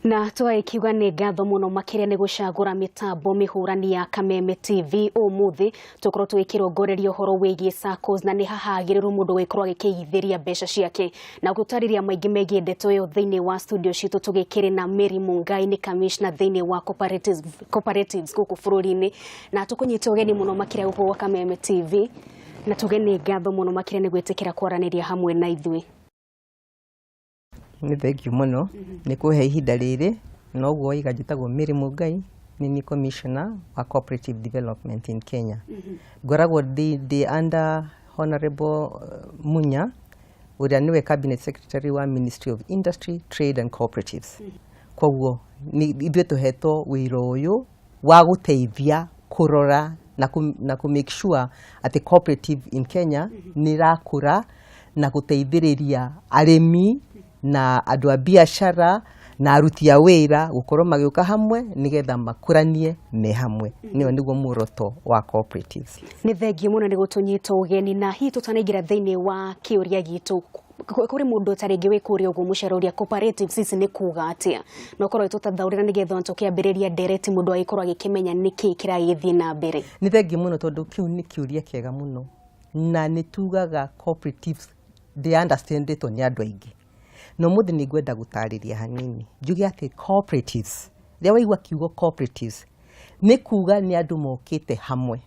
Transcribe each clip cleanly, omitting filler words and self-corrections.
Na tũgagĩkiuga nĩ ngatho mũno makĩria nĩ gũcagũra mĩtambo mĩhũrani ya Kameme TV. Ũmũthĩ tũkorwo tũgĩkĩrongoreria ũhoro wĩgiĩ SACCOs na nĩ hahagĩrĩru mũndũ gũgĩkorwo agĩkĩigithĩria mbeca ciake. Na gũtarĩria maingĩ megiĩ ndeto ĩyo, thĩinĩ wa studio citũ tũgĩkĩrĩ na Mary Mungai, nĩ commissioner thĩinĩ wa cooperatives gũkũ bũrũri-inĩ, na tũkũnyita ũgeni mũno makĩria gũkũ gwa Kameme TV, na tuge nĩ ngatho mũno makĩria nĩ gwĩtĩkĩra kwaranĩria hamwe na ithuĩ. Nĩ thengiũ mũno nĩ kũhe ihinda rĩrĩ. Na ũguo waiga, njĩtagwo Mary Mũngai, nĩ niĩ commissioner wa cooperative development in Kenya. Ngoragwo ndĩ under Honorable Munya, ũrĩa nĩwe cabinet secretary wa Ministry of Industry, Trade and Cooperatives. Koguo ithuĩ tũhetwo wĩra ũyũ wa gũteithia kũrora na kũ make sure atĩ cooperative in Kenya nĩ ĩrakũra na gũteithĩrĩria arĩmi na andũ a biacara na aruti a wĩra gũkorwo magĩũka hamwe nĩgetha makũranie me hamwe. Nĩyo nĩguo muoroto wa cooperatives. Nĩ thengiũ mũno nĩ gũtũnyita ũgeni, na hihi tũtanaingĩra thĩinĩ wa kĩũria gitũ, kũrĩ mũndũ ta rĩngĩ wĩ kũrĩa ũguo mũceroria, cooperatives ici nĩ kuga atĩa? Na ũkorwo ĩtũtathaũrĩra nĩgetha ona tũkĩambĩrĩria ndereti mũndũ agĩkorwo agĩkĩmenya nĩkĩ kĩragĩthiĩ na mbere. Nĩ thengiũ mũno, tondũ kĩu nĩ kĩũria kĩega mũno, na nĩ tugaga cooperatives ndĩ understandĩtwo nĩ andũ aingĩ. Na ũmũthĩ nĩ ngwenda gũtarĩria hanini, njuge atĩ cooperatives, rĩrĩa waigua kiugo cooperatives, nĩ kuga nĩ andũ mokĩte hamwe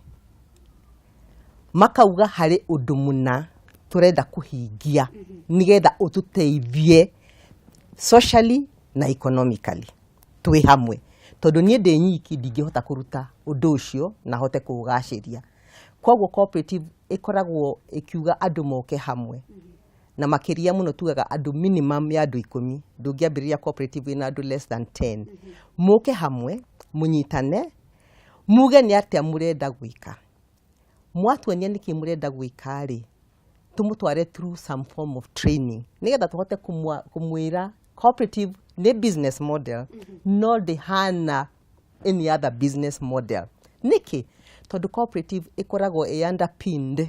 makauga harĩ ũndũ mũna tũrenda kũhingia nĩgetha ũtũteithie socially na economically twĩ hamwe, tondũ niĩ ndĩ nyiki ndingĩhota kũruta ũndũ ũcio na hote kũũgacĩria. Koguo cooperative ĩkoragwo ĩkiuga andũ moke hamwe, na makĩria mũno tugaga andũ minimum ya andũ 10. Ndũngĩambĩrĩria cooperative ĩna andũ less than 10. Mũke hamwe, mũnyitane, muge nĩ atĩa mũrenda gwĩka. Mwatuonia nĩkĩ mũrenda gwĩka rĩ, tũmũtware through some form of training nĩgetha tũhote kũmwĩra cooperative nĩ business model, no ndĩhana any other business model. Nĩkĩ? Tondũ cooperative ĩkoragwo ĩ underpinned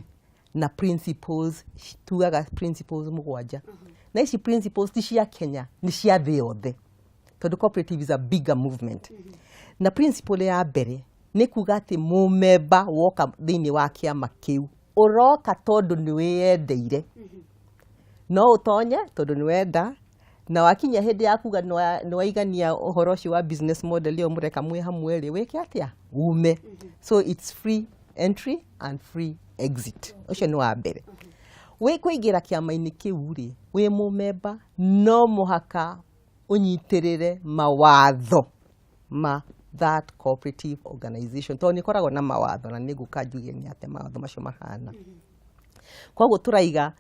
na principles, tugaga principles mũgwanja, na ici principles ti cia Kenya, nĩ cia thĩ yothe, tondũ cooperative is a bigger movement. Na principle ya mbere nĩ kuga atĩ mũmemba woka thĩinĩ wa kĩama kĩu, ũroka tondũ nĩ wĩyendeire. No ũtonye tondũ nĩ wenda, na wakinya hĩndĩ ya kuga nĩ waigania ũhoro ũcio wa business model ĩyo mũreka mwĩ hamwe rĩ, wĩke atĩa? Ume. So it's free entry and free exit. Ũcio nĩ wa mbere. Wĩ kũingĩra kĩama-inĩ kĩu rĩ, wĩ mũmemba, no mũhaka ũnyitĩrĩre mawatho ma that cooperative organization, tondũ nĩ ĩkoragwo na mawatho, na nĩ ngũka njuge nĩ atĩa mawatho macio mahana. Koguo tũraiga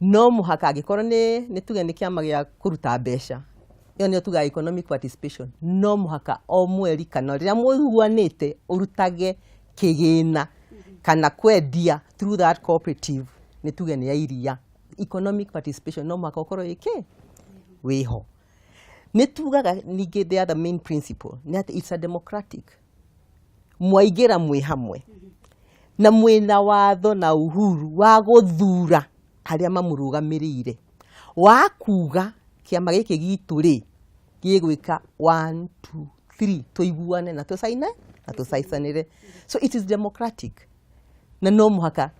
no mũhaka angĩkorwo nĩ tuge nĩ kĩama gĩa kũruta mbeca, ĩyo nĩyo tugaga economic participation, no mũhaka o mweri kana rĩrĩa mũiguanĩte ũrutage kĩgĩna kana kwendia through that cooperative, nĩ tuge nĩ ya iria. Economic participation no mũhaka ũkorwo wĩkĩ wĩho. Nĩ tugaga ningĩ the other main principle nĩ atĩ it's a democratic. Mwaingĩra mwĩ hamwe na mwĩna watho na uhuru wa gũthura arĩa mamũrũgamĩrĩire, wa kuga kĩama gĩkĩ gitũ rĩ gĩgwĩka 1 2 3, tũiguane na tũcaine na tũcaicanĩre. So it is democratic, na no mũhaka,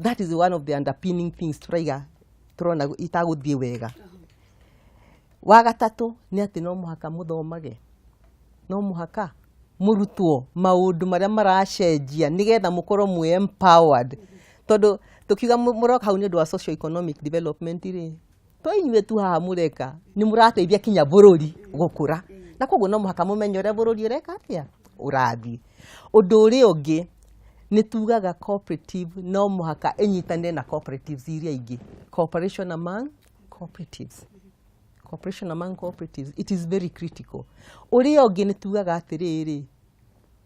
that is one of the underpinning things tũraiga tũrona itagũthiĩ wega. Wa gatatũ nĩ atĩ no mũhaka mũthomage, no mũhaka mũrutwo maũndũ marĩa maracenjia nĩgetha mũkorwo mwĩ empowered, tondũ tũkiuga mũroka hau nĩ ũndũ wa socio economic development rĩ, to inyuĩ tu haha mũreka, nĩ mũrateithia kinya bũrũri gũkũra, na koguo no mũhaka mũmenye ũrĩa bũrũri ũreka atĩa, ũrathiĩ. Ũndũ ũrĩa ũngĩ nĩ tugaga cooperative no mũhaka ĩnyitanĩre na cooperatives iria ingĩ. Cooperation among cooperatives, cooperation among cooperatives, it is very critical. Ũrĩa ũngĩ nĩ tugaga atĩrĩrĩ,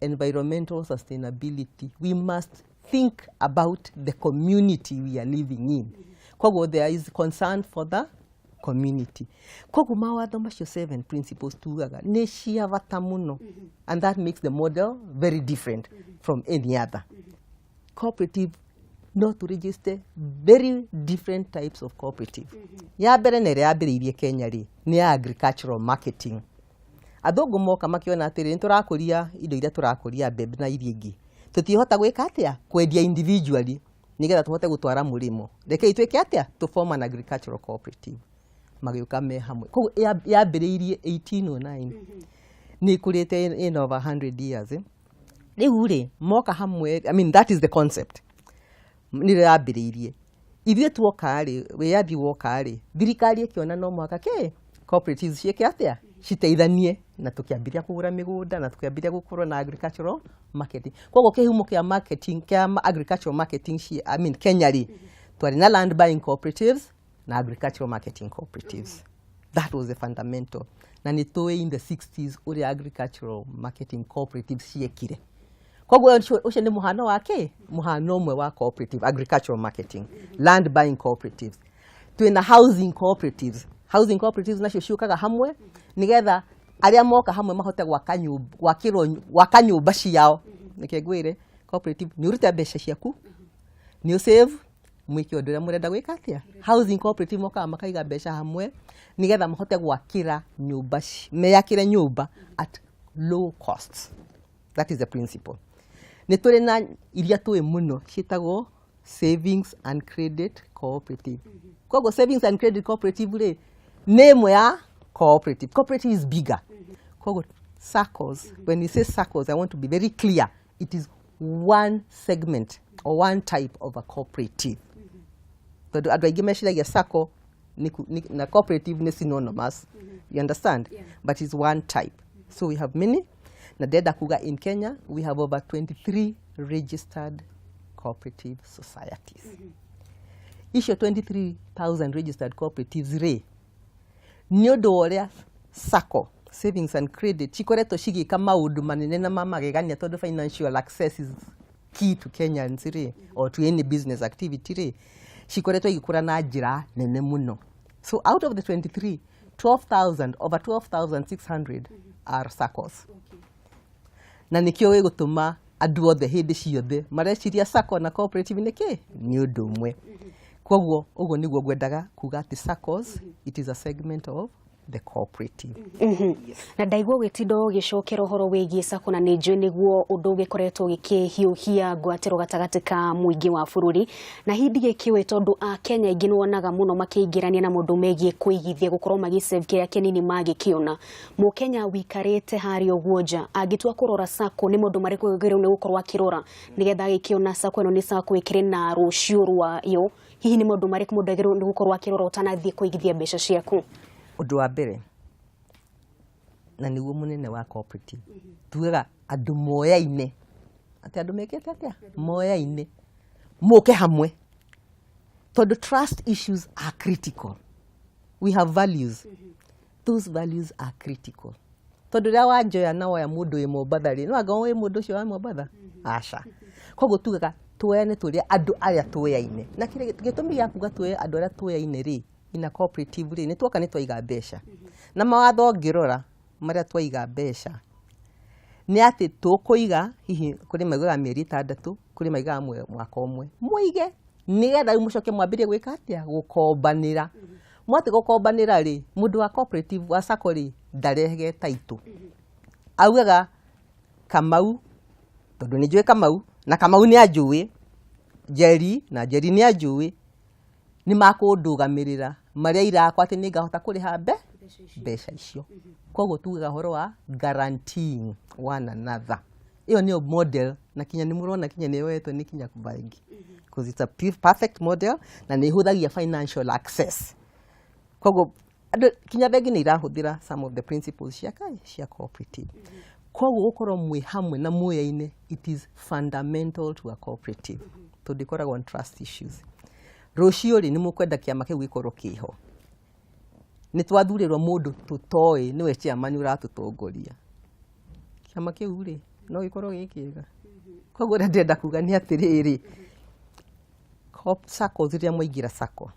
environmental sustainability. We must think about the community we are living in. Koguo there is concern for the community. Koguo mawatho macio, seven principles tugaga nĩ cia bata mũno, and that makes the model very different from any other cooperative. No to register very different types of cooperative. Ya mbere na ĩrĩa yambĩrĩirie Kenya rĩ, nĩ ya agricultural marketing. Athũngũ moka makĩona atĩrĩ, nĩ tũrakũria indo iria tũrakũria, mbembe na iria ingĩ, tũtihota gwĩka atĩa, kwendia individually, nĩgetha tũhote gũtwara mũrĩmo, rekei twĩke atĩa, tũ form an agricultural cooperative. Magĩũka me hamwe. Koguo yambĩrĩirie 1809, nĩ ĩkũrĩte in over 100 years, eh. Rĩu rĩ, moka hamwe, I mean, that is the concept, nĩrĩo yambĩrĩirie. Ithuĩ tuoka rĩ, wĩyathi woka rĩ, thirikari ĩkĩona no mũhaka kĩ cooperatives ciĩke atĩa, citeithanie, na tũkĩambĩrĩria kũgũra mĩgũnda na tũkĩambĩrĩria gũkorwo na agricultural marketing. Koguo kĩhumo kĩa marketing, kĩa agricultural marketing I mean, Kenya rĩ, twarĩ na land buying cooperatives na agricultural marketing cooperatives. That was the fundamental. Na nĩ tũĩ in the 60s ũrĩa agricultural marketing cooperatives ciekire. Koguo ũcio nĩ mũhano wa kĩ, mũhano ũmwe wa cooperative, agricultural marketing, land buying cooperatives. Twĩna housing cooperatives. Housing cooperatives nacio ciũkaga hamwe nĩgetha arĩa moka hamwe mahote gwaka nyũmba, gwakĩrwo, gwaka nyũmba ciao. Nĩkĩ ngwĩre cooperative nĩ ũrute mbeca ciaku, nĩ ũsave, mwĩke ũndũ ũrĩa mũrenda gwĩka atĩa. Housing cooperative mokaga makaiga mbeca hamwe nĩgetha mahote gwakĩra nyũmba, meyakĩre nyũmba at low costs. That is the principle. Nĩ tũrĩ na iria tũĩ mũno ciĩtagwo savings and credit cooperative. Koguo savings and credit cooperative rĩ, nĩ ĩmwe ya cooperative. Cooperative is bigger. Koguo SACCOs, when we say SACCOs, I want to be very clear, it is one segment or one type of a cooperative, tondũ andũ aingĩ meciragia SACCO na cooperative nĩ synonymous, you understand? Yeah. But it's one type. So we have many, na ndĩrenda kuga in Kenya we have over 23 registered cooperative societies. Icio 23,000 registered cooperatives rĩ, nĩ ũndũ wa ũrĩa SACCO, savings and credit, cikoretwo cigĩka maũndũ manene na ma magegania, tondũ financial access is key to Kenyans rĩ, or to any business activity rĩ, cikoretwo igĩkũra na njĩra nene mũno. So out of the 23, 12,000, over 12,600 are SACCOs. Na nĩkĩo gĩgũtũma andũ othe hĩndĩ ciothe mareciria SACCO na cooperative nĩ kĩ, nĩ ũndũ ũmwe. Koguo ũguo nĩguo ngwendaga kuga atĩ SACCOs, it is a segment of the cooperative. Na ndaigua ũgĩtinda ũgĩcokera ũhoro wĩgiĩ SACCO, na nĩ njũĩ nĩguo ũndũ ũgĩkoretwo ũgĩkĩhiũhia ngwatĩro gatagatĩ ka mũingĩ wa bũrũri, na hihi ndigĩkĩũĩ tondũ Akenya aingĩ nĩ wonaga mũno makĩingĩrania na maũndũ megiĩ kũigithia, gũkorwo magĩsave kĩrĩa kĩnini mangĩkĩona. Mũkenya wikarĩte harĩa ũguo nja angĩtua kũrora SACCO, nĩ maũndũ marĩkũ agĩrĩirwo nĩ gũkorwo akĩrora nĩgetha agĩkĩona SACCO ĩno nĩ SACCO ĩkĩrĩ na rũciũ rwayo? Hihi nĩ maũndũ marĩkũ mũndũ agĩrĩirwo nĩ gũkorwo akĩrora ũtanathiĩ kũigithia mbeca ciaku? Ũndũ wa mbere, na nĩguo mũnene wa cooperative, tugaga andũ moyaine, atĩ andũ mekĩte atĩa, moyaine, mũke hamwe, tondũ trust issues are critical. We have values. Those values are critical, tondũ rĩrĩa wanjoya na woya mũndũ wĩ Mombatha rĩ, no anga wĩ mũndũ ũcio wa Mombatha? Aca. Koguo tugaga tuoyane tũrĩa andũ arĩa tuoyaine, na kĩrĩa gĩtũmi gĩa kuga tuoye andũ arĩa tuoyaine rĩ, ina cooperative rĩ, nĩ tuoka nĩ twaiga mbeca na mawatho ngĩrora marĩa twaiga mbeca nĩ atĩ tũkũiga, hihi kũrĩ maigaga mĩeri 6, kũrĩ maigaga mwaka ũmwe, mũige nĩgetha rĩu mũcoke mwambĩrĩrie gwĩka atĩa, gũkombanĩra. Mwatĩ gũkombanĩra rĩ, mũndũ wa cooperative, wa SACCO rĩ, ndarehege taitũ, augaga Kamau, tondũ nĩ njũĩ Kamau na Kamau nĩ anjũĩ, Njeri na Njeri nĩ anjũĩ, nĩ makũndũgamĩrĩra marĩa irakwa atĩ nĩ ngahota kũrĩha mbeca icio. Koguo tugaga ũhoro wa guaranteeing one another. Ĩyo nĩyo model, na kinya nĩ mũrona kinya nĩ yoetwo nĩ kinya bengi, because it's a perfect model na nĩ ĩhũthagia financial access. Koguo andũ kinya bengi nĩ irahũthĩra some of the principles cia kai cia cooperative. Koguo gũkorwo mwĩ hamwe na muoyaine, it is fundamental to a cooperative, tondũ ĩkoragwo on trust issues. Rũciũ rĩ, nĩ mũkwenda kĩama kĩu gĩkorwo kĩho, nĩ twathurĩrwo mũndũ tũtoĩ nĩwe chairman ũratũtongoria, kĩama kĩu rĩ, no gĩkorwo gĩ kĩega? Koguo ũrĩa ndĩrenda kuga nĩ atĩrĩrĩ, SACCOs, rĩrĩa mwaingĩra SACCO,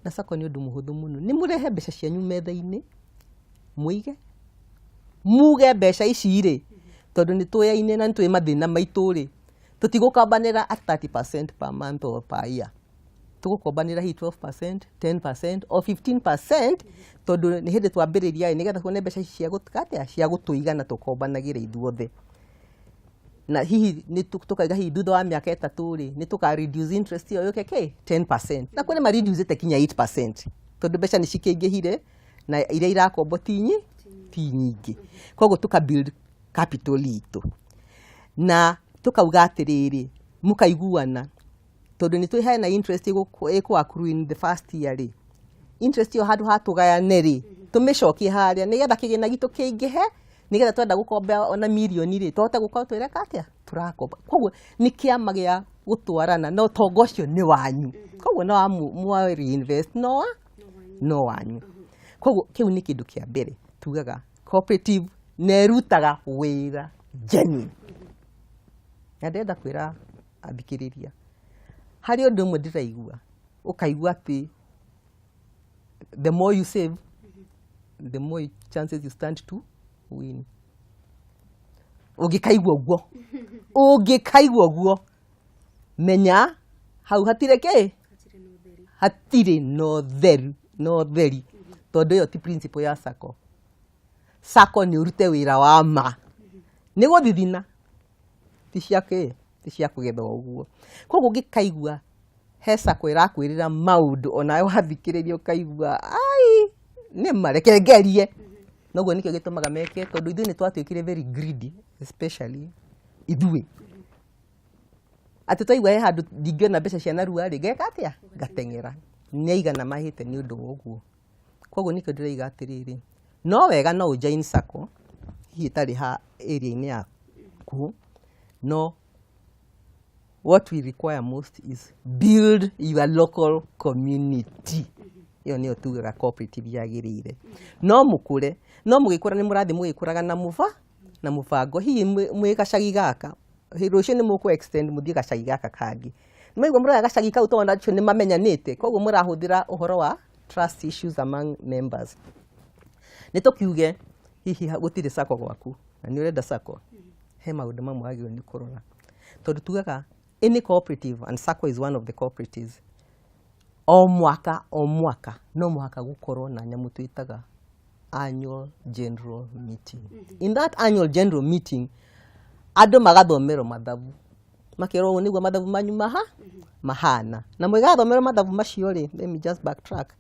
na SACCO nĩ ũndũ mũhũthũ mũno, nĩ mũrehe mbeca cianyu metha-inĩ, mũige, muge mbeca ici rĩ, tondũ nĩ tũyaine na nĩ tũĩ mathĩna maitũ rĩ, tũtigũkambanĩra at 30% per month or per year. Tũgũkombanĩra hihi 12%, 10% or 15%, tondũ nĩ hĩndĩ twambĩrĩria ĩ, nĩgetha tuone mbeca ici cia gũtuĩka atĩa, cia gũtũigana tũkombanagĩre ithuothe. Na hihi nĩ tũkaiga hihi thutha wa mĩaka 3 rĩ, nĩ tũka reduce interest ĩyo yũke kĩ 10%. Na kũrĩ ma reduce kinya 8%, tondũ mbeca nĩ cikĩingĩhire na iria irakombo ti nyingĩ. Koguo tũka build capital itũ na tũkauga atĩrĩrĩ, mũkaiguana, tondũ nĩ tũĩ hena interest ĩkũ accrue in the first year rĩ, interest ĩyo handũ ha tũgayane rĩ, tũmĩcokie harĩa nĩgetha kĩgĩna gitũ kĩingĩhe, nĩgetha twenda gũkomba ona mirioni rĩ, tũhote gũkorwo twĩreka atĩa, tũrakomba. Koguo nĩ kĩama gĩa gũtwarana, na ũtonga ũcio nĩ wanyu, koguo no mwa reinvest no wanyu. Koguo kĩu nĩ kĩndũ kĩa mbere tugaga cooperative na ĩrutaga wĩra genuine. Na ndĩrenda kwĩra athikĩrĩria, harĩ ũndũ ũmwe ndĩraigua, ũkaigua atĩ the more you save, the more chances you stand to win. Ũngĩkaigua ũguo, ũngĩkaigua ũguo, menya hau hatirĩ kĩ, hatirĩ na ũtheru, na ũtheri, tondũ ĩyo ti principle ya sacco. Sacco nĩ ũrute wĩra wa ma, nĩ gũthithina, ti cia kĩ, ti cia kũgetha ũguo. Koguo ũngĩkaigua he sacco ĩrakwĩrĩra maũndũ onawe wathikĩrĩria ũkaigua ai nĩ ma, reke ngerie, noguo nĩkĩo gĩtũmaga meke, tondũ ithuĩ nĩ twatuĩkire very greedy, especially ithuĩ, atĩ twaigua he handũ ndingĩona mbeca cia narua rĩ, ngeka atĩa, ngateng'era. Nĩ aigana mahĩte nĩ ũndũ wa ũguo. Koguo nĩkĩo ndĩroiga atĩrĩrĩ, no wega no ũjoin sacco hihi ĩtarĩ ha area-inĩ yaku, no what we require most is build your local community. Ĩyo nĩyo tugaga cooperative yagĩrĩire. No mũkũre, no mũgĩkũra nĩ mũrathiĩ mũgĩkũraga na mũbango. Hihi mwĩ gacagi gaka, rũciũ nĩ mũkũ extend mũthiĩ gacagi gaka kangĩ. Nĩmwaigua mũroya gacagi kau, tondũ acio nĩ mamenyanĩte, koguo mũrahũthĩra ũhoro wa trust issues among members. Nĩ tũkiuge hihi gũtirĩ sacco gwaku na nĩ ũrenda sacco, he maũndũ mamwe wagĩrĩirwo nĩ kũrora, tondũ tugaga any cooperative, and sacco is one of the cooperatives, o mwaka o mwaka no mũhaka gũkorwo na nyamũ twĩtaga annual general meeting. In that annual general meeting, andũ magathomerwo mathabu, makerwo ũũ nĩguo mathabu manyu mahana. Na mũgĩgathomerwo mathabu macio rĩ, let me just backtrack,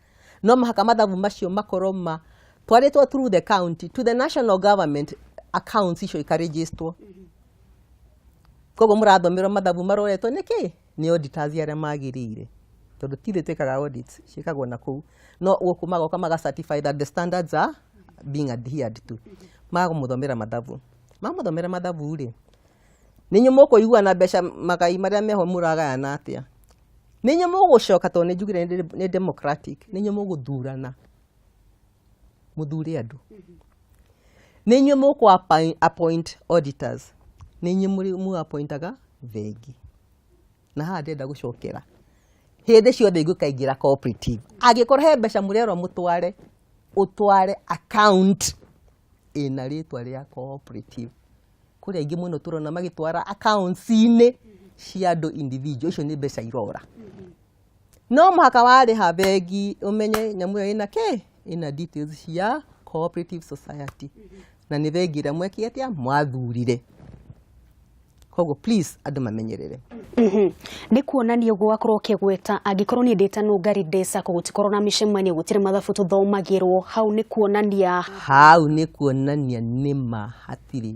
no mũhaka mathabu macio makorwo ma twarĩtwo through the county to the national government, accounts icio ikarejistwo. Koguo mũrathomerwo mathabu maroretwo nĩ kĩ, nĩ auditors arĩa magĩrĩire, tondũ ti ithuĩ twĩkaga audits, ciĩkagwo na kũu, no gũkũ magoka maga certify that the standards are being adhered to. Magamũthomera mathabu, mamũthomera mathabu rĩ, nĩ inyuĩ mũkũiguana mbeca magai marĩa meho mũragayana atĩa. Nĩ inyuĩ mũgũcoka, tondũ nĩ njugire nĩ democratic, nĩ inyuĩ mũgũthurana mũthure andũ, nĩ inyuĩ mũkũ appoint auditors, nĩ inyuĩ mũ appointaga bengi. Na haha ndĩrenda gũcokera, hĩndĩ ciothe ingĩkaingĩra cooperative, angĩkorwo he mbeca mũrerwo mũtware, ũtware account ĩna rĩtwa rĩa cooperative. Kũrĩ aingĩ mũno tũrona magĩtwara accounts-inĩ cia andũ individual, icio nĩ mbeca irora. No mũhaka warĩha bengi ũmenye nyamũ ĩyo ĩna kĩ, ĩna details cia cooperative society, na nĩ bengi ĩrĩa mwekire atĩa, mwathurire. Koguo please andũ mamenyerere. Nĩ kuonania ũguo wakorwo ũkĩgweta, angĩkorwo niĩ ndĩ ta Nũngari ndĩ sacco, gũtikorwo na mĩcemanio, gũtirĩ mathabu tũthomagĩrwo hau, nĩ kuonania Hau nĩ kuonania nĩma hatirĩ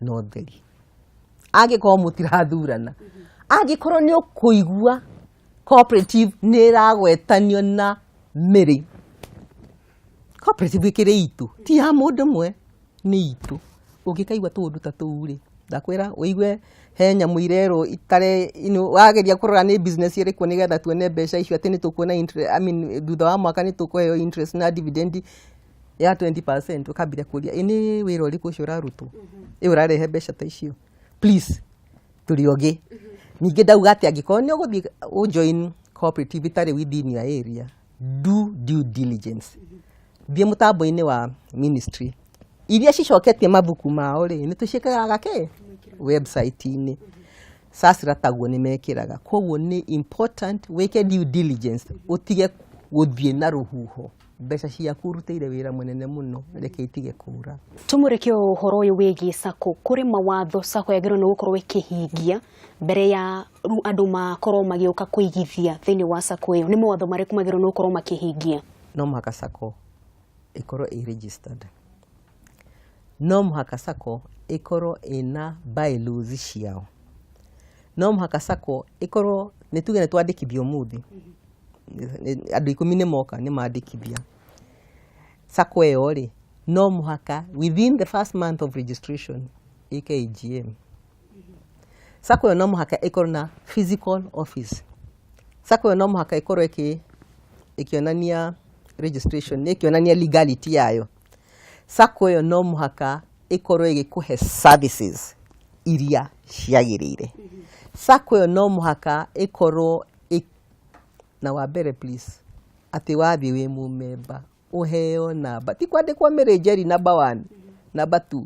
na ũtheri, angĩkorwo mũtirathurana. Angĩkorwo nĩ ũkũigua cooperative nĩ ĩragwetanio na mĩrĩ, cooperative ĩkĩrĩ itũ, ti ya mũndũ ũmwe, nĩ itũ. Ũngĩkaigua tũũndũ ta tũu rĩ, ndakwĩra ũigue he nyamũ irerwo itare wageria kũrora nĩ business ĩrĩkũ nĩgetha tuone mbeca icio, atĩ nĩ tũkuona interest, I mean, thutha wa mwaka nĩ tũkũheo interest na dividend ya 20%, ũkambĩrĩria kũria ĩ nĩ wĩra ũrĩkũ ũcio ũrarutwo ĩ ũrarehe mbeca ta icio. Please, tũrĩ ogĩ. Ningĩ ndauga atĩ angĩkorwo nĩ ũgũthiĩ ũjoin cooperative ĩtarĩ within your area, do due diligence. Thiĩ mũtambo-inĩ wa ministry iria cicoketie mabuku mao rĩ, nĩ tũciĩkĩraga kĩ website-inĩ. SASRA taguo nĩ mekĩraga. Koguo nĩ important wĩke due diligence, ũtige gũthiĩ na rũhuho. Mbeca ciaku ũrutĩire wĩra mũnene mũno, reke itige kũra. Tumũrĩke ũhoro ũyũ wĩgiĩ SACCO. Kũrĩ mawatho SACCO yagĩrĩirwo nĩ gũkorwo ĩkĩhingia mbere ya rĩu andũ makorwo magĩũka kũigithia thĩinĩ wa SACCO ĩyo. Nĩ mawatho marĩkũ magĩrĩirwo nĩ gũkorwo makĩhingia? No mũhaka SACCO ĩkorwo ĩ registered. No mũhaka SACCO ĩkorwo ĩna bylaws ciao. No mũhaka SACCO ĩkorwo, nĩ tuge nĩ twandĩkithia ũmũthĩ, andũ 10 nĩ moka nĩ mandĩkithia SACCO ĩyo rĩ, no mũhaka within the first month of registration ĩke AGM. SACCO ĩyo no mũhaka ĩkorwo na physical office. SACCO ĩyo no mũhaka ĩkorwo ĩkĩonania registration, ĩkĩonania legality yayo. SACCO ĩyo no mũhaka ĩkorwo ĩgĩkũhe services iria ciagĩrĩire. SACCO ĩyo no mũhaka ĩkorwo na wa mbere please, atĩ wathiĩ wĩ mũmemba ũheo namba, ti kwandĩkwo Mary Njeri number 1, number 2,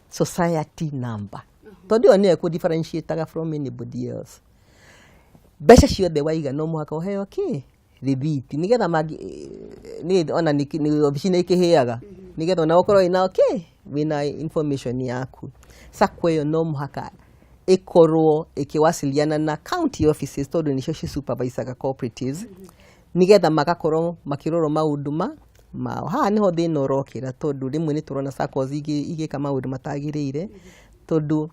society number, tondũ ĩyo nĩyo ĩkũ-differentiate from anybody else. Mbeca ciothe waiga no mũhaka ũheo kĩ rĩthiti, nĩgetha mangĩ nĩ ona nĩ obici nĩ ĩkĩhĩaga, nĩgetha ona ũkorwo wĩna kĩ wĩna information yaku. SACCO ĩyo no mũhaka ĩkorwo ĩkĩwasiliana na county offices, tondũ nĩcio ci supervisaga cooperatives, nĩgetha magakorwo makĩrorwo maũndũ mao. Haha nĩho thĩna ũrokĩra, tondũ rĩmwe nĩ tũrona SACCOs igĩka maũndũ matagĩrĩire, tondũ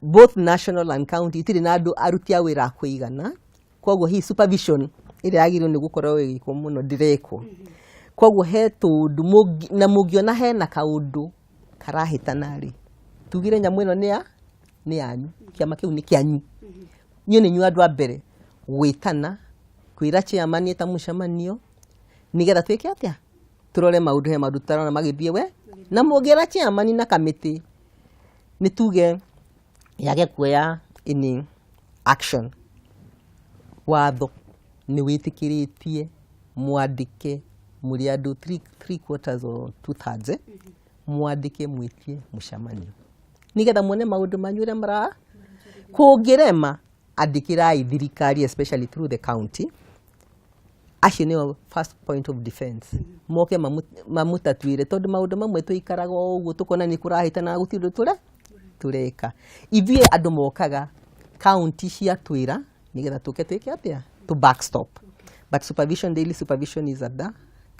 both national and county itirĩ na andũ aruti a wĩra a kũigana. Koguo hihi supervision ĩrĩa yagĩrĩirwo nĩ gũkorwo ĩgĩkwo mũno ndĩrekwo. Koguo he tũũndũ na mũngĩona hena kaũndũ karahĩtana rĩ, tugire nyamũ ĩno nĩ yanyu, kĩama kĩu nĩ kĩanyu, inyuĩ nĩ inyuĩ andũ a mbere gwĩtana, kwĩra chairman eta mũcemanio, nĩgetha twĩke atĩa, tũrore maũndũ, he maũndũ tũtarona magĩthiĩ we. Na mũngĩra chairman na kamĩtĩ nĩ tuge yage kuoya any action, watho nĩ wĩtĩkĩrĩtie mwandĩke mũrĩ andũ three quarters or two thirds, mwandĩke mwĩtie mũcemanio, nĩgetha muone maũndũ manyu ũrĩa mara kũngĩrema. Andĩkĩrai thirikari, especially through the county, acio nĩo first point of defense, moke mamũtatuĩre, tondũ maũndũ mamwe tũikaraga o ũguo tũkona nĩ kũrahĩtana, gũtirĩ ũndũ tũreka. Ithuĩ andũ mokaga county ciatwĩra nĩgetha tũke twĩke atĩa, to backstop, but supervision, daily supervision is at the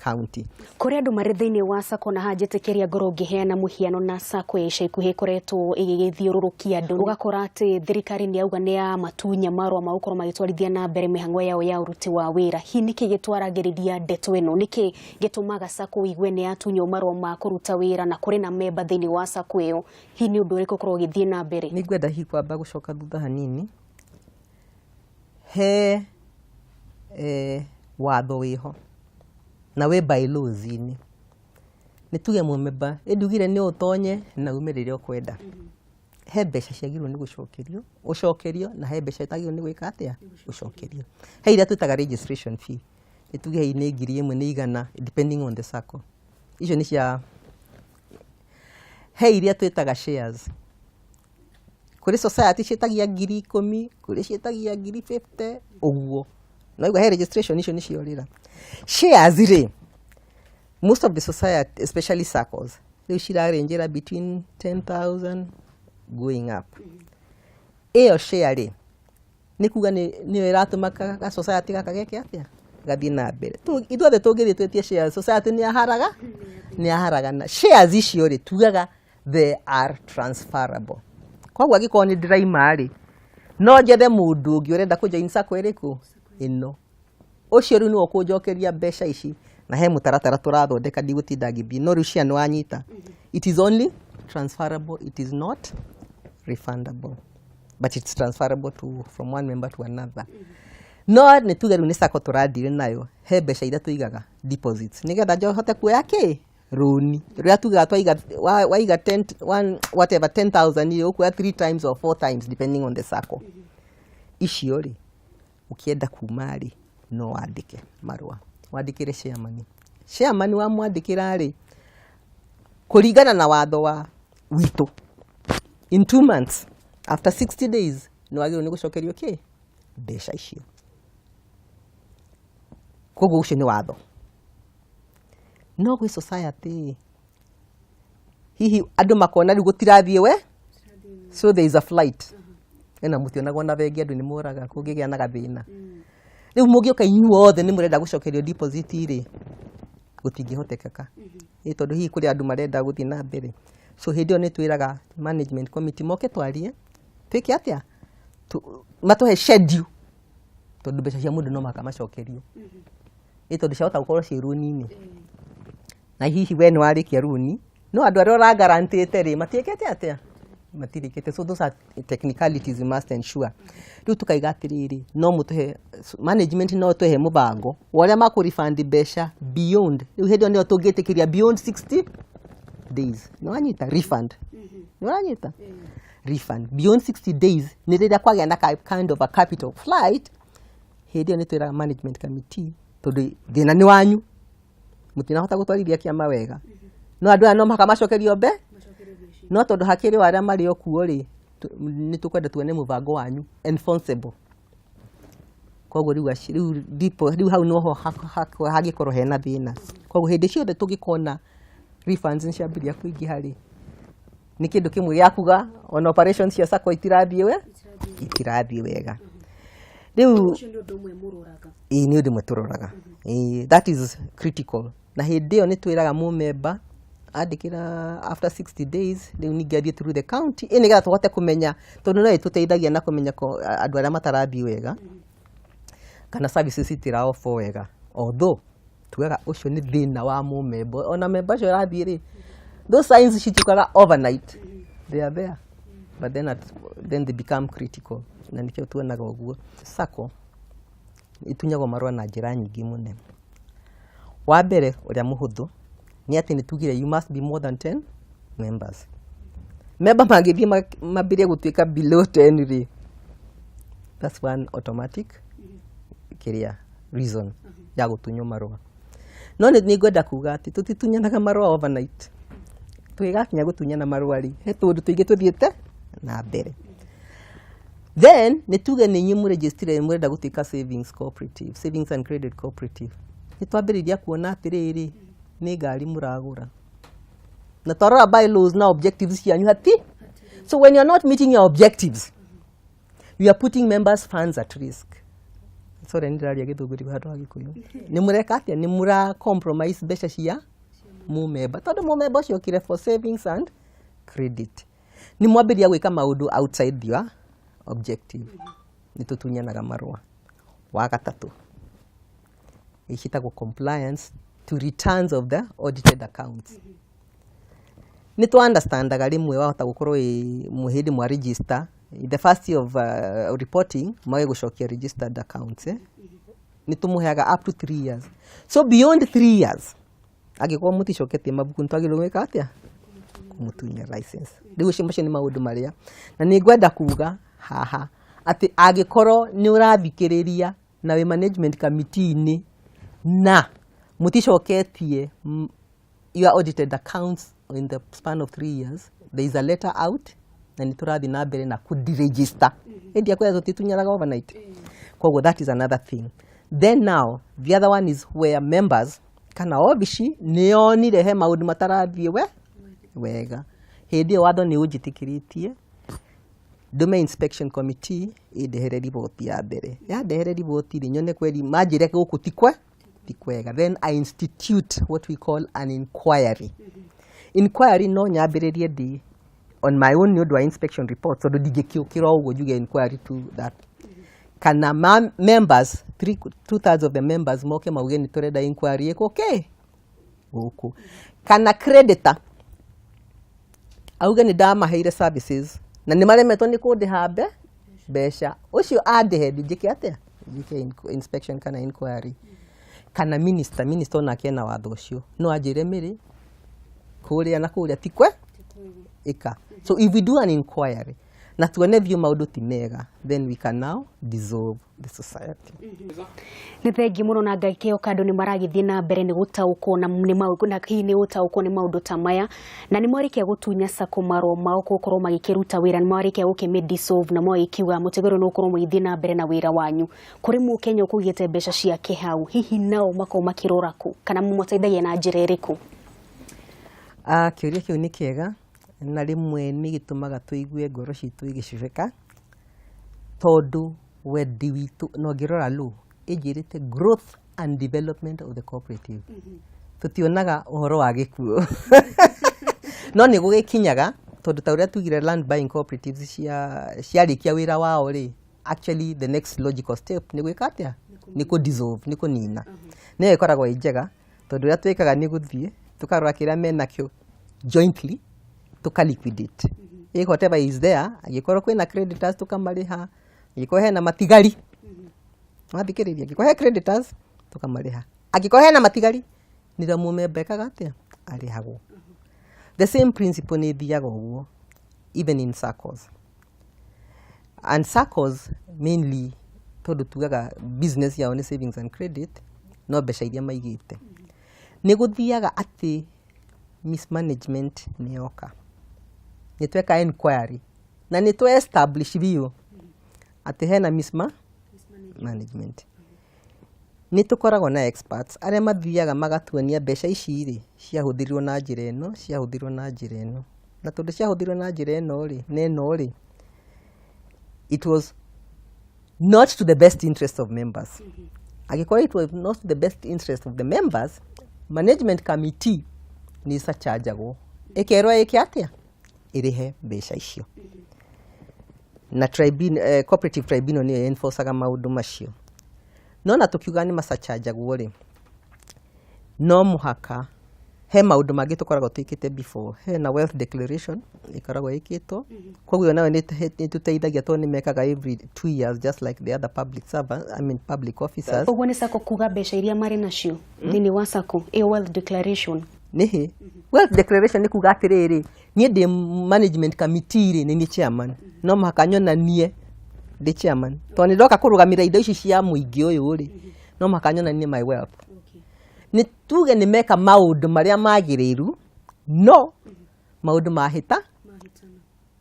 county. Kũrĩ andũ marĩ thĩinĩ wa SACCO, na haha njĩtĩkĩria ngorwo ngĩheana mũhiano na SACCO ya ica ikuhĩ ĩkoretwo ĩgĩgĩthiũrũrũkia andũ, ũgakora atĩ thirikari nĩ yauga nĩ ya matunya marũa ma gũkorwo magĩtwarithia na mbere mĩhang'o yao ya ũruti wa wĩra. Hihi nĩkĩ gĩtwaragĩrĩria ndeto ĩno? Nĩkĩ gĩtũmaga SACCO ũigue nĩ yatunywo marũa ma kũruta wĩra na kũrĩ na memba thĩinĩ wa SACCO ĩyo? Hihi nĩ ũndũ ũrĩkũ ũkoragwo ũgĩthiĩ na mbere? Nĩ ngwenda hihi kwamba gũcoka thutha hanini. He watho wĩho na wĩ bylaws-inĩ, nĩ tuge mũmemba ĩndugire nĩ ũtonye na ume rĩrĩa ũkwenda. He mbeca ciagĩrĩirwo nĩ gũcokerio ũcokerio, na he mbeca itagĩrĩirwo nĩ gwĩka atĩa, gũcokerio. He iria twĩtaga registration fee, nĩ tuge hihi nĩ 1,000, nĩ 100, depending on the SACCO. Icio nĩ cia he iria twĩtaga shares. Kũrĩ society ciĩtagia 10,000, kũrĩ ciĩtagia 50,000 ũguo. Na he registration, icio nĩcio rĩra shares rĩ, most of the society, especially SACCOs, rĩu cirarenjera between 10,000 going up. Ĩyo share rĩ, nĩ kuga nĩyo ĩratũma ka society gaka geke atĩa, gathiĩ na mbere. Ithuothe tũngĩthiĩ twĩtie shares, society nĩ yaharaga, nĩ yaharagana. Shares icio rĩ, tugaga they are transferable. Koguo angĩkorwo nĩ ndĩraima rĩ, no njethe mũndũ ũngĩ ũrenda kũ join SACCO ĩrĩkũ ĩno, ũcio rĩu nĩwe ũkũnjokeria mbeca ici. Na he mũtaratara tũrathondeka, ndigũtinda ngĩthiĩ, no rĩu cia nĩ wanyita, it is only transferable, it is not refundable, but it's transferable to from one member to another. No nĩ tuge rĩu nĩ SACCO tũrathire nayo, he mbeca iria tũigaga deposits, nĩgetha njohote kuoya kĩ rũni rũrĩa tugaga twaiga waiga 10 one, whatever 10,000 rĩ, ũkuoya three times or four times depending on the SACCO. Icio rĩ, ũkĩenda kuma rĩ, no wandĩke marũa wandĩkĩre chairman. Chairman wamwandĩkĩra rĩ, kũringana na watho wa witũ, in 2 months After 60 days nĩ wagĩrĩirwo nĩ gũcokerio kĩ mbeca icio. Koguo ũcio nĩ watho. No gwĩ society hihi andũ makona rĩu gũtirathiĩ we, so there is a flight ena mũtionagwo na bengi, andũ nĩ moraga kũngĩgĩa na gathĩna. Rĩu mũngĩũka inyuothe nĩ mũrenda gũcokerio deposit rĩ, gũtingĩhotekeka. Ĩ tondũ hihi kũrĩ andũ marenda gũthiĩ na mbere. So hĩndĩ ĩyo nĩ twĩraga management committee moke twarie, twĩke atĩa, matũhe schedule, tondũ mbeca cia mũndũ no mũhaka macokerio. Ĩ tondũ ciahota gũkorwo ciĩ rũni-inĩ, na hihi we nĩ warĩkia rũni, no andũ arĩa ũragarantĩte rĩ, matiĩkĩte atĩa, matirĩkĩte. So those are technicalities we must ensure. Rĩu tukaiga atĩrĩrĩ, no mũtũhe management, no tũhe mũbango wa ũrĩa makũ refund mbeca beyond. Rĩu hĩndĩ ĩyo nĩyo tũngĩtĩkĩria beyond 60 days. Nĩ wanyita refund? Nĩ wanyita refund beyond 60 days nĩ rĩrĩa kwagĩa na kind of a capital flight. Hĩndĩ ĩyo nĩ twĩraga management committee, tondũ thĩna nĩ wanyu, mũtinahota gũtwarithia kĩama wega, no andũ aya no mũhaka macokerio mbe, no tondũ hakĩrĩ o arĩa marĩ o kuo rĩ, nĩ tũkwenda tuone mũbango wanyu enforceable. Koguo rĩu rĩu rĩu hau noho hangĩkorwo hena thĩna. Koguo hĩndĩ ciothe tũngĩkona refunds nĩ ciambĩrĩria kũingĩha rĩ, nĩ kĩndũ kĩmwe gĩa kuga ona operations cia sacco itirathiĩ wega rĩu. Ũcio nĩ ũndũ ũmwe mũroraga? Ĩĩ, nĩ ũndũ ũmwe tũroraga. Ĩĩ, that is critical. Na hĩndĩ ĩyo nĩ twĩraga mũmemba andĩkĩra after 60 days, rĩu ningĩ athiĩ through the county, ĩ nĩgetha tũhote kũmenya, tondũ no ĩtũteithagia na kũmenya andũ arĩa matarathiĩ wega kana services itiraofo wega, although tugaga ũcio nĩ thĩna wa mũmemba. Ona memba ũcio ũrathiĩ rĩ, those signs citukaga overnight. They are there, but then they become critical, na nĩkĩo tuonaga ũguo. Sacco itunyagwo marũa na njĩra nyingĩ mũno. Wa mbere ũrĩa mũhũthũ nĩ atĩ nĩ tugire you must be more than 10 members. Member mangĩthiĩ mambĩrĩrie gũtuĩka below 10 rĩ, that's one automatic kĩrĩa reason ya gũtunywo marũa. No nĩ ngwenda kuga atĩ tũtitunyanaga marũa overnight. Tũgĩgakinya gũtunyana marũa rĩ, he tũũndũ tũingĩ tũthiĩte na mbere. Then nĩ tuge nĩ inyuĩ mũregistire mũrenda gũtuĩka savings cooperative, savings and credit cooperative. Nĩ twambĩrĩria kuona atĩrĩrĩ, nĩ ngari mũragũra, na twarora bylaws na objectives cianyu hati. So when you're not meeting your objectives, you are putting members' funds at risk. Sorry, nĩ ndĩraria Gĩthũngũ rĩu handũ ha Gĩkũyũ. Nĩ mũreka atĩa? Nĩ mũra compromise mbeca cia mũmemba, tondũ mũmemba ũcio okire for savings and credit. Nĩ mwambĩrĩria gwĩka maũndũ outside your objective, nĩ tũtunyanaga marũa. Wa gatatũ ĩcitagwo compliance to returns of the audited accounts. Nĩ tũ understandaga rĩmwe wahota gũkorwo ĩ hĩndĩ mwa register, the first year of reporting, mwage gũcokia registered accounts, eh? Nĩ tũmũheaga up to 3 years. So beyond 3 years angĩkorwo mũticoketie mabuku, nĩ twagĩrĩirwo gwĩka atĩa? Kũmũtunya license. Rĩu ũcio, macio nĩ maũndũ marĩa, na nĩ ngwenda kuga haha atĩ angĩkorwo nĩ ũrathikĩrĩria na wĩ management committee-inĩ na mũticoketie your audited accounts in the span of 3 years, there is a letter out na nĩ tũrathiĩ na mbere na kũderegister. Ĩndĩ akwĩra tũtitunyanaga overnight. Koguo that is another thing. Then now the other one is where members kana obici nĩ yonire he maũndũ matarathiĩ we wega. Hĩndĩ ĩyo watho nĩ ũnjĩtĩkĩrĩtie ndume inspection committee ĩndehere riboti. Ya mbere yandehere riboti rĩ, nyone kweri manjĩre gũkũ ti kwega, then I institute what we call an inquiry. Inquiry no nyambĩrĩrie ndi on my own nĩ ũndũ wa inspection report, tondũ ndingĩkĩũkĩra o ũguo njuge inquiry to that, kana members, two thirds of the members moke mauge nĩ tũrenda inquiry ĩkwo okay gũkũ, kana creditor auge nĩ ndamaheire services na nĩ maremetwo nĩ kũndĩha mbeca, ũcio andĩhe njĩke atĩa? Njĩke inspection kana inquiry. Kana minister onake ena watho ũcio, no anjĩre mĩrĩ kũrĩa na kũrĩa tikwe ĩka. So if we do an inquiry na tuone biũ maũndũ ti mega, then we can now dissolve the society. Nĩ thengi mũno na ngakĩhoka andũ nĩ maragĩthiĩ na mbere nĩ gũtaũkwo na nĩ maũndũ na hihi nĩ gũtaũkwo nĩ maũndũ ta maya, na nĩ marĩkia gũtunya SACCO marũa mao gũkorwo magĩkĩruta wĩra, nĩ marĩkia gũkĩmĩ dissolve na magĩkiuga mũtigĩrĩrwo nĩ gũkorwo mũgĩthiĩ na mbere na wĩra wanyu. Kũrĩ mũkenya ũkũigĩte mbeca ciake hau, hihi nao makorwo makĩrora kũ kana mũmateithagia na njĩra ĩrĩkũ? Ah, kĩũria kĩu nĩ kĩega na rĩmwe nĩ gĩtũmaga tũigue ngoro citũ igĩcũrĩka, tondũ wendi witũ na ũngĩrora law ĩnjĩrĩte growth and development of the cooperative. Tũtionaga ũhoro wa gĩkuũ, no nĩ gũgĩkinyaga, tondũ ta ũrĩa tugire land buying cooperatives cia ciarĩkia wĩra wao rĩ, actually the next logical step nĩ gwĩka atĩa? Nĩ kũ dissolve, nĩ kũnina. Nĩyo ĩkoragwo ĩ njega, tondũ ũrĩa twĩkaga nĩ gũthiĩ tũkarora kĩrĩa menakĩo jointly, tũka liquidate. If whatever is there, angĩkorwo kwĩna creditors tũkamarĩha, angĩkorwo hena matigari, wathikĩrĩria, angĩkorwo he creditors tũkamarĩha, angĩkorwo hena matigari nĩrĩo mũmemba ekaga atĩa? Arĩhagwo. The same principle nĩ ĩthiaga ũguo even in SACCOs. And SACCOs mainly, tondũ tugaga business yao nĩ savings and credit, no mbeca iria maigĩte nĩ gũthiaga atĩ mismanagement nĩ yoka, nĩ tweka inquiry na nĩ twe establish biũ atĩ hena mismanagement, nĩ tũkoragwo na experts arĩa mathiaga magatuonia mbeca ici rĩ ciahũthĩrirwo na njĩra ĩno, ciahũthĩrirwo na njĩra ĩno, na tondũ ciahũthĩrirwo na njĩra ĩno rĩ na ĩno rĩ, it was not to the best interest of members. Angĩkorwo it was not to the best interest of the members, management committee nĩ ĩcachanjagwo, ĩkerwo ĩke atĩa? Ĩrĩhe mbeca icio. Na tribunal, cooperative tribunal nĩyo enforcaga maũndũ macio. No na tũkiuga nĩ macachanjagwo rĩ, no mũhaka he maũndũ mangĩ tũkoragwo twĩkĩte before. Hena wealth declaration ĩkoragwo ĩkĩtwo, koguo ĩyo nayo nĩ tũteithagia, tondũ nĩ mekaga every 2 years just like the other public servants, I mean public officers. Ũguo nĩ SACCO kuga mbeca iria marĩ nacio thĩinĩ wa SACCO, ĩyo wealth declaration? Nĩhĩ wealth declaration nĩ kuga atĩrĩrĩ, niĩ ndĩ management committee rĩ, nĩ niĩ chairman, no mũhaka nyonanie ndĩ chairman, tondũ nĩ ndoka kũrũgamĩrĩra indo ici cia mũingĩ ũyũ rĩ, no mũhaka nyonanie my wealth. Nĩ tuge nĩ meka maũndũ marĩa magĩrĩru, no maũndũ mahĩta,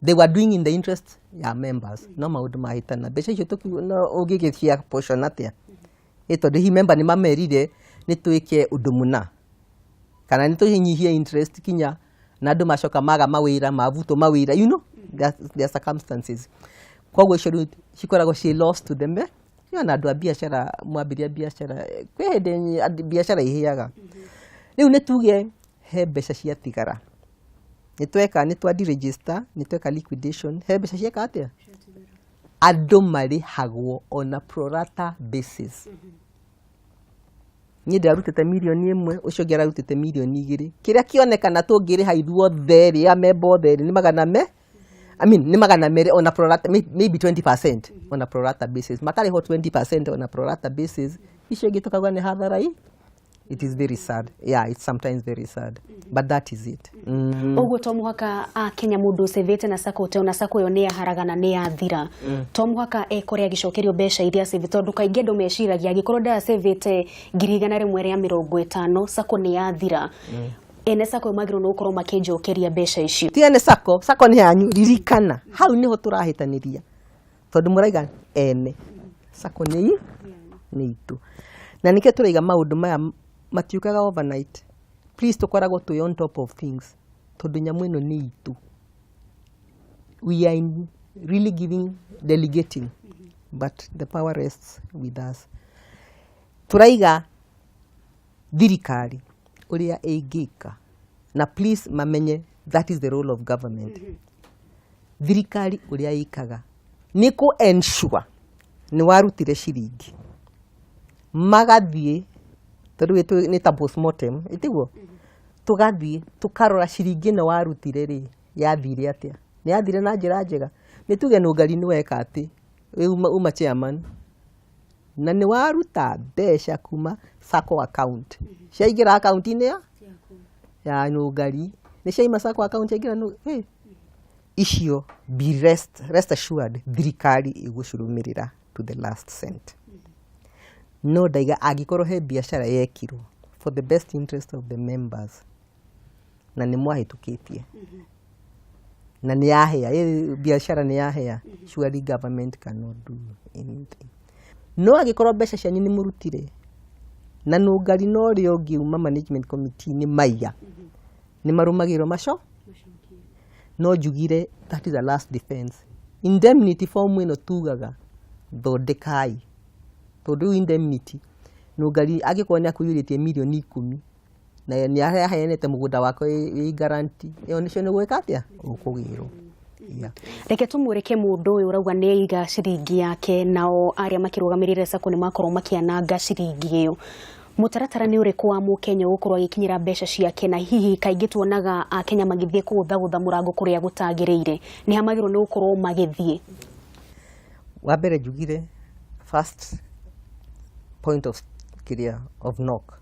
they were doing in the interest ya members, no maũndũ mahĩtana, mbeca icio no ũngĩgĩcia portion atĩa? Ĩ tondũ hihi member nĩ mamerire nĩ twĩke ũndũ mũna kana nĩ tũnyihie interest kinya, na andũ macoka maga mawĩra, mavutwo mawĩra, there are circumstances. Koguo icio rĩu cikoragwo ciĩ loss to them, eh? Na andũ a biacara mwambĩria biacara, kwĩ hĩndĩ biacara ihĩaga. Rĩu nĩ tuge he mbeca ciatigara, nĩ tweka, nĩ twa deregister, nĩ tweka liquidation, he mbeca cieka atĩa? Andũ marĩhagwo on a prorata basis. Niĩ ndĩrarutĩte 1 mirioni, ũcio ũngĩ ararutĩte 2 mirioni, kĩrĩa kĩonekana tũngĩrĩha ithuothe rĩ, amemba othe rĩ, nĩ magana me I mean, nĩ 200 on a prorata, maybe 20% on a prorata basis. Makarĩhwo 20% on a prorata basis, icio ingĩ tũkauga nĩ hathara. It is very sad. Yeah, it's sometimes very sad, but that is it. Ũguo to mũhaka akenya mũndũ ũcĩvĩte na SACCO te ona SACCO ĩyo nĩ yaharagana, nĩ yathira, to mũhaka ekore agĩcokerio mbeca iria acĩvĩte, tondũ kaingĩ andũ meciragia angĩkorwo ndacĩvĩte 150,000, SACCO nĩ yathira, ene SACCO ĩyo magĩrĩirwo nĩ gũkorwo makĩnjokeria mbeca icio. Ti ene SACCO, SACCO nĩ yanyu. Ririkana hau nĩho tũrahĩtanĩria, tondũ mũraiga ene SACCO nĩ itũ, na nĩkĩo tũraiga maũndũ maya matiũkaga overnight. Please, tũkoragwo twĩ on top of things, tondũ nyamũ ĩno nĩ itũ. We are in really giving, delegating, but the power rests with us. Tũraiga thirikari ũrĩa ĩngĩka, na please mamenye that is the role of government. Thirikari ũrĩa ĩkaga nĩ kũ ensure nĩ warutire ciringi, magathiĩ, tondũ nĩ ta postmortem ĩtiguo, tũgathiĩ tũkarora ciringi ĩno warutire rĩ, yathire atĩa? Nĩ yathire na njĩra njega? Nĩ tuge nũngari nĩ weka atĩ wĩ uma chairman na nĩ waruta mbeca kuma SACCO account, ciaingĩra akaunti-inĩ ya nũngari, nĩ ciaima SACCO account ciaingĩra hey. Icio be rest assured thirikari ĩgũcirũmĩrĩra. To the last cent. No ndaiga angĩkorwo he biacara yekirwo for the best interest of the members na nĩ mwahĩtũkĩtie na nĩ yahĩa, biacara nĩ yahĩa, surely government cannot do anything. No angĩkorwo mbeca cianyu nĩ mũrutire na nũngari na ũrĩa ũngĩ uma management committee nĩ maiya, nĩ marũmagĩrĩrwo maco. No njugire that is the last defense. Indemnity form ĩno tugaga thondekai, tondũ rĩu indemnity, nũngari angĩkorwo nĩ akũiyũrĩtie mirioni 10 na nĩ aheanĩte mũgũnda wake wĩ guarantee, ĩyo nĩcio nĩ gwĩka atĩa ũkũgĩrwo. Yeah. Reke tũmũrĩke mũndũ ũyũ ũrauga nĩ aiga ciringi yake, nao arĩa makĩrũgamĩrĩire sacco nĩ makorwo makĩananga ciringi ĩyo. Mũtaratara nĩ ũrĩkũ wa mũkenya ũgũkorwo agĩkinyĩra mbeca ciake? Na hihi kaingĩ tuonaga akenya magĩthiĩ kũgũthagũtha mũrango kũrĩa gũtagĩrĩire, nĩ hamagĩrwo nĩ gũkorwo magĩthiĩ? Wa mbere njugire first point of kĩrĩa of knock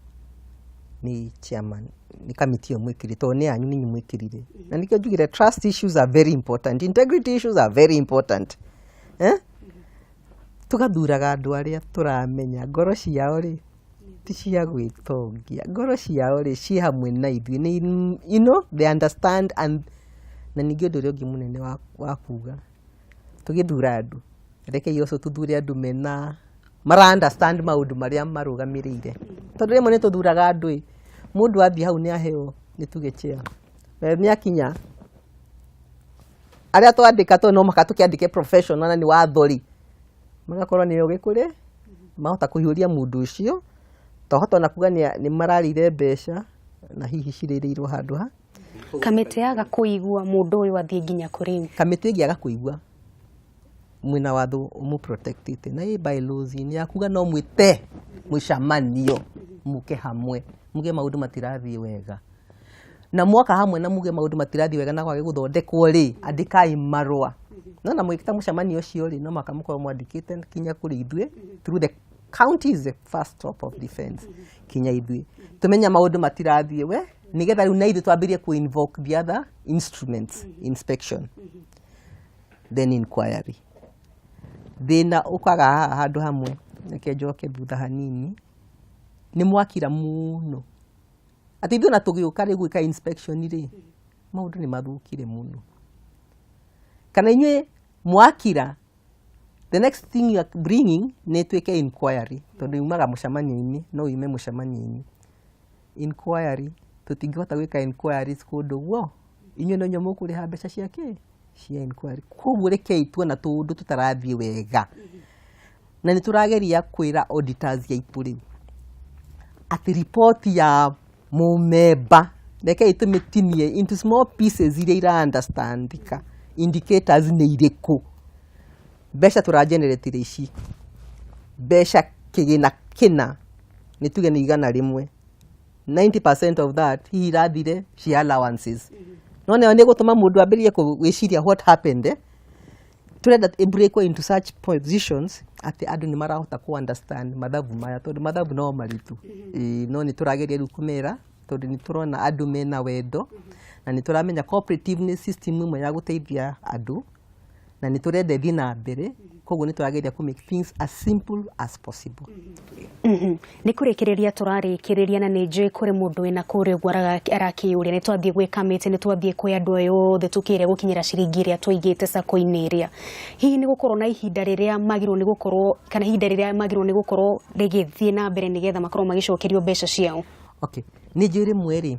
nĩ chairman, nĩ kamiti ĩyo mwĩkĩrire, tondũ nĩ yanyu, nĩ inyuĩ mwĩkĩrire. Na nĩkĩo njugire trust issues are very important, integrity issues are very important, eh? Tũgathuraga andũ arĩa tũramenya ngoro ciao rĩ ti cia gwĩtongia, ngoro ciao rĩ ciĩ hamwe na ithuĩ, nĩ they understand. And na ningĩ ũndũ ũrĩa ũngĩ mũnene wa kuga, tũgĩthura andũ, rekei ũcio tũthure andũ mena mara understand maũndũ marĩa marũgamĩrĩire, tondũ rĩmwe nĩ tũthuraga andũ ĩ mũndũ athiĩ hau nĩ aheo, nĩ tuge chair, na nĩ akinya arĩa twandĩka, tondũ no mũhaka tũkĩandĩke professional na nĩ watho rĩ, magakorwo nĩ ũgĩ kũrĩ mahota kũhiũria mũndũ ũcio, twahota ona kuga nĩ mararĩire mbeca na hihi cirĩrĩirwo handũ ha Kamĩtĩ yaga kũigua mũndũ ũyũ athiĩ nginya kũrĩu? Kamĩtĩ ĩngĩaga kũigua, mwĩna watho ũmũprotectĩte na ĩ bylaws nĩ yakuga no mwĩte mũcemanio, mũke hamwe muge maũndũ matirathiĩ wega, na mwaka hamwe na muge maũndũ matirathiĩ wega na kwage gũthondekwo rĩ, andĩkai marũa. No na mwĩkĩta mũcemanio ũcio rĩ, no mũhaka mũkorwo mwandĩkĩte kinya kũrĩ ithuĩ through the county is the first stop of defense, kinya ithuĩ tumenya maũndũ matirathiĩ we, nĩgetha rĩu na ithuĩ twambĩrĩrie ku invoke the other instruments, inspection, then inquiry. Thĩna ũkaga haha handũ hamwe. Reke njoke thutha hanini. Nĩ mwakira mũno atĩ ithuĩ na tũgĩũka rĩ gwĩka inspection rĩ, maũndũ nĩ mathũkire mũno. Kana inyuĩ mwakira, the next thing you are bringing nĩ ĩtuĩke inquiry, tondũ yumaga mũcemanio-inĩ, no yume mũcemanio-inĩ inquiry. Tũtingĩhota gwĩka inquiries kũndũ guo inyuĩ no inyuĩ mũkũrĩha mbeca cia kĩ cia inquiry. Koguo rekei tuona tũũndũ tũtarathiĩ wega, na nĩ tũrageria kwĩra auditors aitũ rĩu atĩ ripoti ya mũmemba rekei tũmĩtinie into small pieces iria ira understandika, indicators nĩ irĩkũ, mbeca tũrageneratire ici, mbeca kĩgĩna kĩna, nĩ tuge nĩ 100, 90% of that hihi irathire cia allowances. No nayo nĩ gũtũma mũndũ ambĩrĩrie gwĩciria what happened, eh? Turenda ĩ into such positions atĩ andũ nĩ marahota ku understand mathabu maya, tondũ mathabu no maritũ. Ĩĩ, no nĩ tũrageria rĩu kũmera, tondũ nĩ tũrona andũ mena wendo na nĩ tũramenya cooperative nĩ system ĩmwe ya gũteithia andũ na nĩ tũrenda ĩthiĩ na mbere. Koguo nĩ tũrageria kũ make things as simple as possible. Nĩ kũrĩkĩrĩria tũrarĩkĩrĩria, na nĩ njũĩ kũrĩ mũndũ wĩna kũrĩa ũguo arakĩyũria, nĩ twathiĩ gwĩ kamĩtĩ, nĩ twathiĩ kwĩ andũ aya othe, tũkĩrĩa gũkinyĩra ciringi ĩrĩa tũigĩte sacco-inĩ ĩrĩa, hihi nĩ gũkorwo na ihinda rĩrĩa magĩrĩirwo nĩ gũkorwo, kana ihinda rĩrĩa magĩrĩirwo nĩ gũkorwo rĩgĩthiĩ na mbere nĩgetha makorwo magĩcokerio mbeca ciao? Okay, nĩ njũĩ rĩmwe rĩ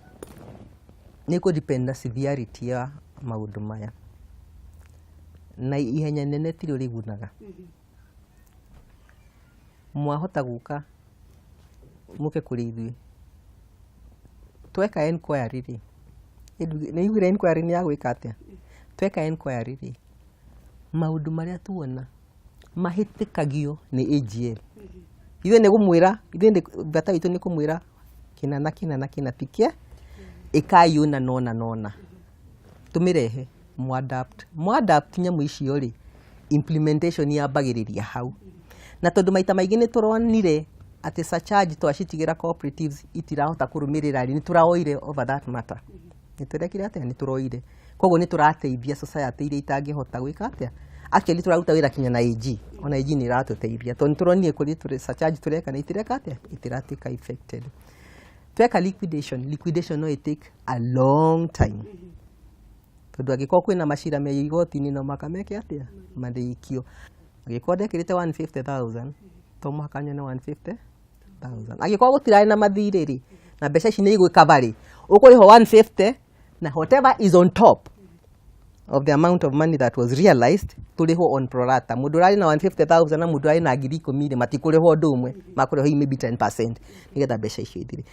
nĩ kũ depend na severity ya maũndũ maya, na ihenya nene tirĩo rĩgunaga. Mwahota gũka mũke kũrĩ ithuĩ tweka inquiry rĩ, nĩ iguire inquiry nĩ ya gwĩka atĩa. Tweka inquiry rĩ, maũndũ marĩa tuona mahĩtĩkagio nĩ AGL, ithuĩ nĩ gũmwĩra, ithuĩ nĩ bata witũ nĩ kũmwĩra kĩna na kĩna na kĩna tikia ĩkai ũna nona nona tũmĩrehe mwadapt mwadapt nyamũ icio rĩ, implementation yambagĩrĩria hau. Na tondũ maita maingĩ nĩ tũronire atĩ surcharge twacitigĩra cooperatives itirahota kũrũmĩrĩra rĩ, nĩ tũraoire over that matter, nĩ tũrekire atĩa, nĩ tũroire. Koguo nĩ tũrateithia society iria itangĩhota gwĩka atĩa, Actually tũraruta wĩra kinya na AG, ona AG nĩ ĩratũteithia tondũ nĩ tũronire kũrĩ tũrĩ surcharge tũreka na itireka atĩa, itiratuĩka affected. Tweka liquidation, liquidation no ĩ take a long time, tondũ angĩkorwo kwĩna macira me igoti-inĩ, no maka meke atĩa, marĩkio. Angĩkorwo ndekĩrĩte 150,000, to mũhaka nyone 150,000. Angĩkorwo gũtirarĩ na mathirĩ rĩ, na mbeca ici nĩ igwĩkaba rĩ, ũkũrĩhwo 150 na whatever is on top of the amount of money that was realized, tũrĩhwo on prorata. Mũndũ ũrarĩ na 150,000 na mũndũ ũrarĩ na 10,000 rĩ, matikũrĩhwo ũndũ ũmwe, makũrĩhwo maybe 10% nĩgetha mbeca icio ithire.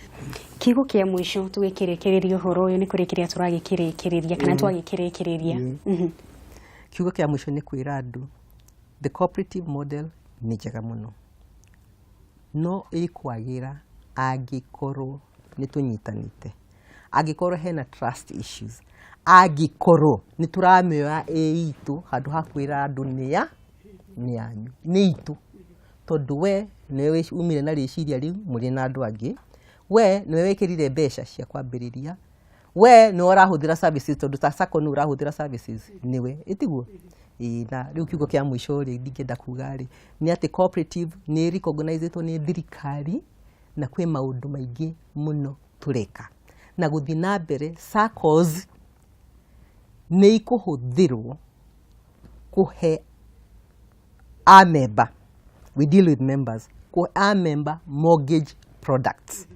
Kiugo kĩa mũico tũgĩkĩrĩkĩrĩria ũhoro ũyũ, nĩ kũrĩkĩrĩria tũragĩkĩrĩkĩrĩria kana twagĩkĩrĩkĩrĩria? Kiugo kĩa mũico nĩ kwĩra andũ the cooperative model nĩ njega mũno, no ĩkwagĩra angĩkorwo nĩ tũnyitanĩte, angĩkorwo hena trust issues, angĩkorwo nĩ tũramĩoya ĩ itũ handũ ha kwĩra andũ nĩ ya nĩ yanyu, nĩ itũ, tondũ we nĩwe umire na rĩciria rĩu mũrĩ na andũ angĩ, we nĩwe wĩkĩrire mbeca cia kwambĩrĩria, we nĩwe ũrahũthĩra services, tondũ ta sacco nĩ ũrahũthĩra services nĩwe ĩtiguo. Ĩĩ, na rĩu kiugo kĩa mũico rĩ, ndingĩenda kuga rĩ, nĩ atĩ cooperative nĩ recognizĩtwo nĩ thirikari na kwĩ maũndũ maingĩ mũno tũreka na gũthiĩ na mbere. SACCOs nĩ ikũhũthĩrwo kũhe a member, we deal with members, kũhe a member mortgage products,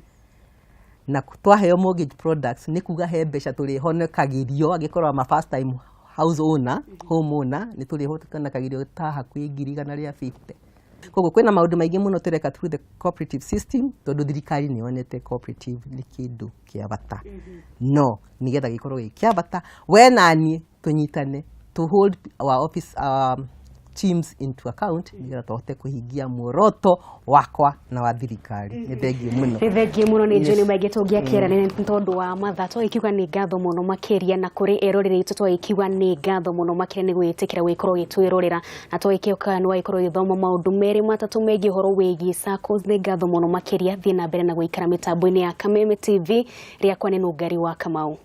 na twaheo mortgage products nĩ kuga he mbeca tũrĩhonokagĩrio. Angĩkorwo ama first time house owner, home owner, nĩ tũrĩhonokagĩrio ta hakuhĩ 150,000. Koguo kwĩna maũndũ maingĩ mũno tũreka through the cooperative system, tondũ thirikari nĩ yonete cooperative nĩ kĩndũ kĩa bata. No nĩgetha gĩkorwo gĩ kĩa bata, we na niĩ tũnyitane to hold our office teams into account nĩgetha tũhote kũhingia muoroto wakwa na wa thirikari. Nĩ thengiũ mũno. Nĩ thengiũ mũno. Nĩ njũĩ nĩ maingĩ tũngĩakĩra nĩ tondũ wa mathaa. Twagĩkiuga nĩ ngatho mũno makĩria, na kũrĩ eroreri aitũ twagĩkiuga nĩ ngatho mũno makĩria nĩ gwĩtĩkĩra gũgĩkorwo gĩtwĩrorera, na twagĩkĩoka nĩ wagĩkorwo ũgĩthoma maũndũ merĩ matatũ megiĩ ũhoro wĩgiĩ SACCOs. Nĩ ngatho mũno makĩria. Thiĩ na mbere na gũikara mĩtambo-inĩ ya Kameme TV. Rĩakwa nĩ Nũngari wa Kamau.